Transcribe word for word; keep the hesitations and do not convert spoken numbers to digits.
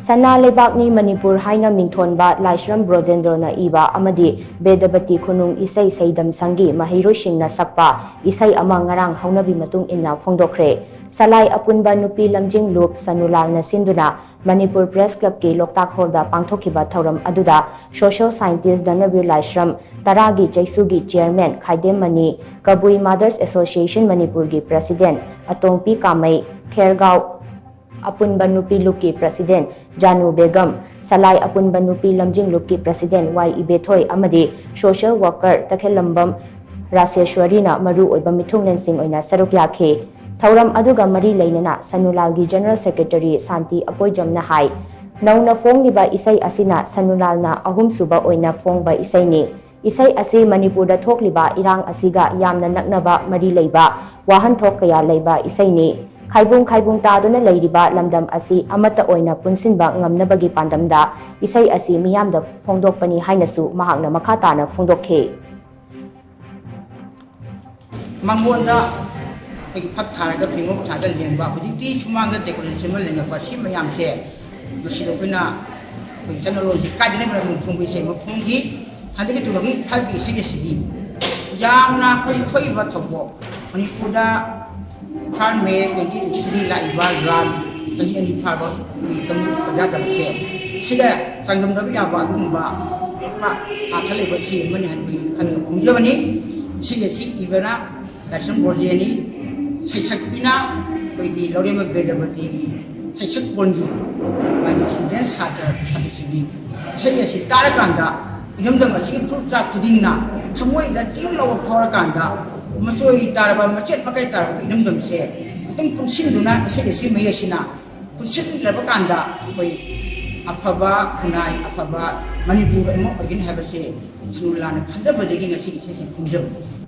ꯁꯅꯥ ꯂꯩꯕꯥꯛꯅꯤ ꯃꯅꯤꯄꯨꯔ ꯍꯥꯏꯅ ꯃꯤꯡꯊꯣꯟꯕ ꯂꯥꯏꯁ꯭ꯔꯝ ꯕ꯭ꯔꯣꯖꯦꯟꯗ꯭ꯔꯣꯅ ꯏꯕ ꯑꯃꯗꯤ ꯕꯦꯗꯕꯇꯤ ꯈꯨꯅꯨꯡ ꯏꯁꯩ ꯁꯩꯗꯝ ꯁꯪꯒꯤ ꯃꯍꯩꯔꯣꯏꯁꯤꯡꯅ ꯁꯛꯄ ꯏꯁꯩ ꯑꯃ ꯉꯔꯥꯡ ꯍꯧꯅꯕꯤ ꯃꯇꯨꯡ ꯏꯟꯅ ꯐꯣꯡꯗꯣꯛꯈ꯭ꯔꯦ꯫ ꯁꯂꯥꯏ ꯑꯄꯨꯟꯕ ꯅꯨꯄꯤ ꯂꯝꯖꯤꯡ ꯂꯨꯞ ꯁꯅꯨꯂꯥꯜꯅ ꯁꯤꯟꯗꯨꯅ ꯃꯅꯤꯄꯨꯔ ꯄ꯭ꯔꯦꯁ ꯀ꯭ꯂꯕꯀꯤ ꯂꯣꯛꯇꯥꯛ ꯍꯣꯜꯗ ꯄꯥꯡꯊꯣꯛꯈꯤꯕ ꯊꯧꯔꯝ ꯑꯗꯨꯗ ꯁꯣꯁꯤꯌꯦꯜ ꯁꯥꯏꯟꯇꯤꯁ ꯙꯅꯕꯤꯔ ꯂꯥꯏꯁ꯭ꯔꯝ, ꯇꯔꯥꯒꯤ ꯆꯩꯁꯨꯒꯤ ꯆꯤꯌꯔꯃꯦꯟ ꯈꯥꯏꯗꯦꯝ ꯃꯅꯤ, ꯀꯕꯨꯏ ꯃꯥꯗꯔꯁ ꯑꯦꯁꯣꯁꯤꯌꯦꯁꯟ ꯃꯅꯤꯄꯨꯔꯒꯤ ꯄ꯭ꯔꯦꯁꯤꯗꯦꯟ ꯑꯇꯣꯝꯄꯤ ꯀꯥꯃꯩ, ꯈꯦꯔꯒꯥꯎ ꯑꯄꯨꯟꯕ ꯅꯨꯄꯤ ꯂꯨꯞꯀꯤ ꯄ꯭ꯔꯦꯁꯤꯗꯦꯟ ꯖꯥꯅꯨ ꯕꯦꯒꯝ, ꯁꯂꯥꯏ ꯑꯄꯨꯟꯕ ꯅꯨꯄꯤ ꯂꯝꯖꯤꯡ ꯂꯨꯞꯀꯤ ꯄ꯭ꯔꯦꯁꯤꯗꯦꯟ ꯋꯥꯏ ꯏꯕꯦꯊꯣꯏ ꯑꯃꯗꯤ ꯁꯣꯁꯤꯌꯦꯜ ꯋꯥꯔꯀꯔ ꯇꯈꯦꯜꯂꯝꯕꯝ ꯔꯥꯁꯦꯁ꯭ꯋꯔꯤꯅ ꯃꯔꯨ ꯑꯣꯏꯕ ꯃꯤꯊꯨꯡꯂꯦꯟꯁꯤꯡ ꯑꯣꯏꯅ ꯁꯔꯨꯛ ꯌꯥꯈꯤ꯫ ꯊꯧꯔꯝ ꯑꯗꯨꯒ ꯃꯔꯤ ꯂꯩꯅꯅ ꯁꯅꯨꯂꯥꯜꯒꯤ ꯖꯦꯅꯔꯦꯜ ꯁꯦꯀ꯭ꯔꯦꯇꯔꯤ ꯁꯥꯟꯇꯤ ꯑꯄꯣꯏꯖꯝꯅ ꯍꯥꯏ, ꯅꯧꯅ ꯐꯣꯡꯂꯤꯕ ꯏꯁꯩ ꯑꯁꯤꯅ ꯁꯅꯨꯂꯥꯜꯅ ꯑꯍꯨꯝꯁꯨꯕ ꯑꯣꯏꯅ ꯐꯣꯡꯕ ꯏꯁꯩꯅꯤ꯫ ꯏꯁꯩ ꯑꯁꯤ ꯃꯅꯤꯄꯨꯔꯗ ꯊꯣꯛꯂꯤꯕ ꯏꯔꯥꯡ ꯑꯁꯤꯒ ꯌꯥꯝꯅ ꯅꯛꯅꯕ ꯃꯔꯤ ꯂꯩꯕ ꯋꯥꯍꯟꯊꯣꯛ ꯀꯌꯥ ꯂꯩꯕ ꯏꯁꯩꯅꯤ꯫ ꯈꯥꯏꯕꯨꯡ ꯈꯥꯏꯕꯨꯡ ꯇꯥꯗꯨꯅ ꯂꯩꯔꯤꯕ ꯂꯝꯗꯝ ꯑꯁꯤ ꯑꯃꯠꯇ ꯑꯣꯏꯅ ꯄꯨꯟꯁꯤꯟꯕ ꯉꯝꯅꯕꯒꯤ ꯄꯥꯟꯗꯝꯗ ꯏꯁꯩ ꯑꯁꯤ ꯃꯤꯌꯥꯝꯗ ꯐꯣꯡꯗꯣꯛꯄꯅꯤ ꯍꯥꯏꯅꯁꯨ ꯃꯍꯥꯛꯅ ꯃꯈꯥ ꯇꯥꯅ ꯐꯣꯡꯗꯣꯛꯈꯤ꯫ ꯃꯉꯣꯟꯗ ꯑꯩꯈꯣꯏꯒꯤ ꯐꯛ ꯊꯥꯔꯒ ꯐꯤꯉꯧ ꯊꯥꯔꯒ ꯂꯦꯡꯕ, ꯍꯧꯖꯤꯛꯇꯤ ꯁꯨꯃꯥꯡꯗ ꯗꯦꯀꯣꯔꯦꯁꯟ ꯁꯦꯝꯕ ꯂꯦꯡꯉꯛꯄ, ꯁꯤ ꯃꯌꯥꯝꯁꯦ ꯃꯁꯤꯗ ꯑꯩꯈꯣꯏꯅ ꯑꯩꯈꯣꯏꯒꯤ ꯆꯠꯅꯔꯣꯟꯁꯤ ꯀꯥꯏꯗꯅꯕ ꯑꯗꯨꯝ ꯐꯣꯡꯕ ꯏꯁꯩ ꯑꯃ ꯐꯣꯡꯈꯤ꯫ ꯍꯟꯗꯛꯀꯤ two thousand five ꯀꯤ ꯏꯁꯩ ꯑꯁꯤꯗꯤ ꯌꯥꯝꯅ ꯑꯩꯈꯣꯏ ꯊꯣꯛꯏꯕ ꯊꯧꯗꯣꯛ, ꯃꯅꯤꯄꯨꯔꯗ ꯐꯥꯔ ꯃꯦ twenty twenty three ꯂꯥꯛꯏꯕ ꯔꯥꯟ ꯆꯍꯤ ꯑꯅꯤ ꯐꯥꯕ ꯇꯪꯗꯨ ꯀꯟꯖꯥꯗꯕꯁꯦ, ꯁꯤꯒ ꯆꯥꯡꯗꯝꯅꯕ ꯌꯥꯕ ꯑꯗꯨꯒꯨꯝꯕ ꯌꯥꯝꯅ ꯑꯥꯔꯊ ꯂꯩꯕ ꯏꯁꯩ ꯑꯃꯅꯤ ꯍꯥꯏꯅ ꯑꯩꯈꯣꯏ ꯈꯜꯂꯒ ꯐꯣꯡꯖꯕꯅꯤ꯫ ꯏꯁꯩ ꯑꯁꯤ ꯏꯕꯅ ꯂꯥꯏꯁ꯭ꯔꯝ ꯕ꯭ꯔꯣꯖꯦꯟꯅꯤ꯫ ꯁꯩꯁꯛꯄꯤꯅ ꯑꯩꯈꯣꯏꯒꯤ ꯂꯧꯔꯦꯝꯕ ꯕꯦꯗꯕꯇꯤꯒꯤ ꯁꯩꯁꯛꯄꯣꯟꯒꯤ ꯃꯥꯒꯤ ꯁ꯭ꯇꯨꯗꯦꯟ ꯁꯥꯇ꯭ꯔ ꯁꯥꯇ꯭ꯔꯁꯤꯡꯅꯤ꯫ ꯏꯁꯩ ꯑꯁꯤ ꯇꯥꯔꯀꯥꯟꯗ ꯏꯔꯝꯗꯝ ꯑꯁꯤꯒꯤ ꯐꯨꯔꯨꯞꯆꯥ ꯈꯨꯗꯤꯡꯅ ꯊꯃꯣꯏꯗ ꯇꯤꯡ ꯂꯥꯎꯕ ꯐꯥꯎꯔꯀꯥꯟꯗ, ꯃꯆꯣꯏ ꯇꯥꯔꯕ, ꯃꯆꯦꯠ ꯃꯀꯥꯏ ꯇꯥꯔꯕ ꯏꯔꯝꯗꯝꯁꯦ ꯑꯃꯨꯛꯇꯪ ꯄꯨꯟꯁꯤꯟꯗꯨꯅ ꯏꯁꯩ ꯑꯁꯤ ꯃꯌꯦꯛꯁꯤꯅ ꯄꯨꯟꯁꯤꯜꯂꯕ ꯀꯥꯟꯗ ꯑꯩꯈꯣꯏ ꯑꯐꯕ ꯈꯨꯟꯅꯥꯏ, ꯑꯐꯕ ꯃꯅꯤꯄꯨꯔ ꯑꯃ ꯑꯣꯏꯒꯅꯤ ꯍꯥꯏꯕꯁꯦ ꯁꯅꯨꯂꯥꯜꯅ ꯈꯟꯖꯕꯗꯒꯤ ꯉꯁꯤ ꯏꯁꯩꯁꯤ ꯐꯣꯡꯖꯕꯅꯤ꯫